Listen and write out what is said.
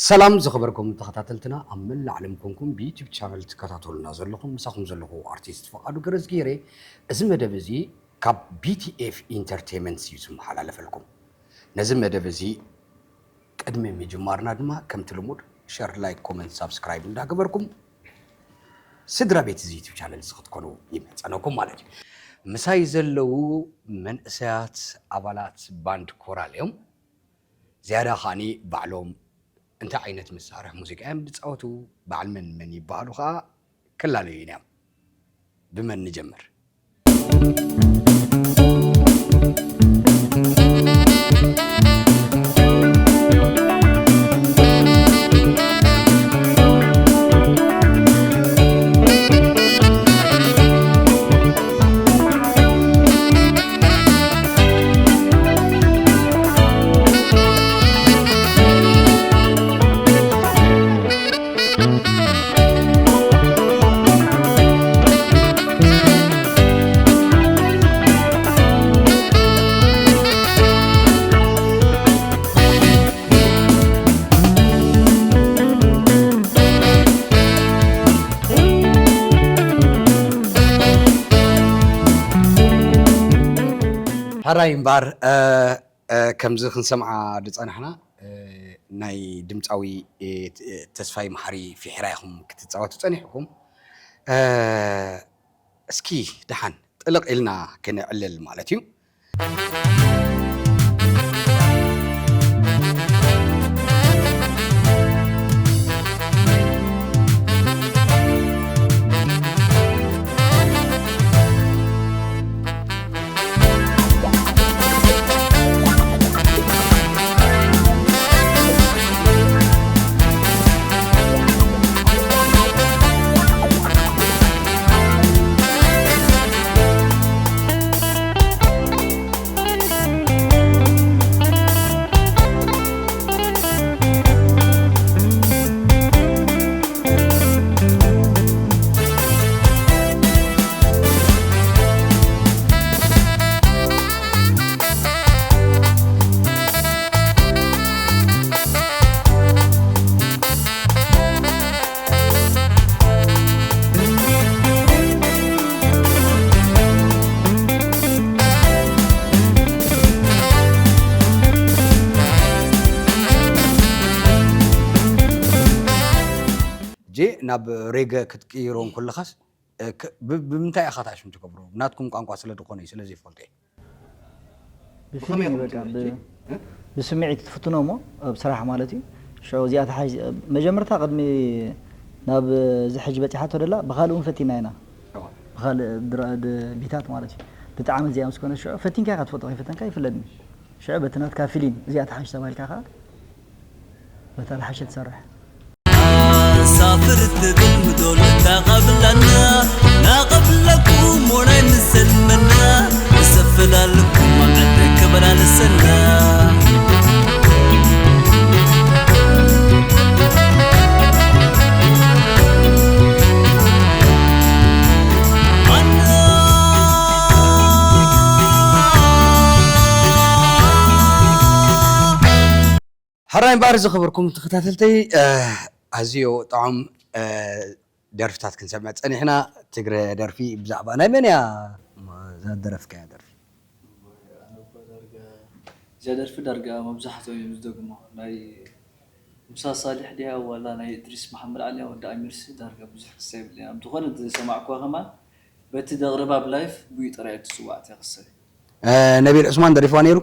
ሰላም ዝኸበርኩም ተኸታተልትና፣ ኣብ መላእ ዓለም ኮንኩም ብዩቲዩብ ቻነል ትከታተሉና ዘለኹም፣ ምሳኹም ዘለኹ ኣርቲስት ፍቓዱ ገረዝጊሄር። እዚ መደብ እዚ ካብ ቢ ቲ ኤፍ ኢንተርቴይመንት እዩ ዝመሓላለፈልኩም። ነዚ መደብ እዚ ቅድሚ ምጅማርና ድማ ከምቲ ልሙድ ሸር፣ ላይክ፣ ኮመንት፣ ሳብስክራይብ እንዳገበርኩም ስድራ ቤት እዚ ዩቲዩብ ቻነል እዚ ክትኮኑ ይምሕጸነኩም ማለት እዩ። ምሳይ ዘለዉ መንእሰያት ኣባላት ባንድ ኮራል እዮም። ዝያዳ ከዓኒ ባዕሎም እንታይ ዓይነት መሳርሒ ሙዚቃ እዮም ዝጻወቱ፣ በዓል መን መን ይበሃሉ ከኣ ክላለዩና እዮም። ብመን ንጀምር? ሕራይ እምበኣር፣ እ፣ እ፣ ከምዚ ክንሰምዓ ዝጸናሕና፣ እ፣ ናይ ድምጻዊ፣ እ፣ ት-፣ ተስፋይ መሓሪ ፊሕራ ኢኹም ክትጻወቱ ጸኒሕኩም። እ፣ እስኪ ደሓን ጥልቕ ኢልና ክንዕልል ማለት እዩ። ሕጂ ናብ ሬገ ክትቅይሮ እንከለኻስ፣ እ፣ ክ-፣ ብ-፣ ብምንታይ ኢኻ ተኣሽም ትገብሮ? ናትኩም ቋንቋ ስለ ዝኾነ እዩ፣ ስለ ዘይፈልጦ እዩ። ብፊሊንግ ብኸመይ በቃ፣ ኢኹም ብ-፣ ትፈልጡ? እ? ብስምዒት ትፍትኖ እሞ፣ ኣብ ስራሕ ማለት እዩ። ሽዑ እዚኣ ተሓሽ-፣ መጀመርታ ቅድሚ ናብ እዚ ሕጂ በጺሓቶ ደላ፣ ብኻልእ እውን ፈቲና ኢና። እዋ። ብኻልእ ድራ-፣ ድ-፣ ቢታት ማለት እዩ። ብጣዕሚ እዚኣ ምስ ኮነ ሽዑ ፈቲንካ ኢኻ ትፈልጦ፣ ከይፈተንካ ኣይፍለጥን እዩ። ሽዑ በቲ ናትካ ፊሊንግ እዚኣ ተሓሽ ተባሂልካ ኸዓ፣ በታ ዝሓሸ ትሰርሕ። ሳፍር ትብል ምዶል እንዳቐብለና፣ ናቐብለኩም ሞናይ ምሰልመና፣ እሰፈላለኩም ማዕድ ክበላልሰና። ሕራይ እምበኣር ዝኸበርኩም ተኸታተልተይ፣ እ፣ ኣዝዮ ጥዑም፣ እ፣ ደርፍታት ክንሰምዕ ጸኒሕና። ትግረ ደርፊ ብዛዕባ ናይ መን እያ እዛ ደረፍካያ ደርፊ? ኣነ እኮ ዳርጋ እዚኣ ደርፊ ዳርጋ መብዛሕትኦም እዮም ዝደግሞ። ናይ ሙሳ ሳሊሕ ድያ ዋላ ናይ እድሪስ መሓመድ ዓሊ ወዲ ኣሚርሲ ዳርጋ ብዙሕ ክሳ የብለይን። ኣብ ዝኾነ ዝሰማዕኩዋ ከማን በቲ ደቕርባ ብላይፍ ብኡ ጥራይ እትጽዋዕ እቲኣ ክሳ። እ፣ ነቢል ዑስማን ደሪፍዋ ነይሩ።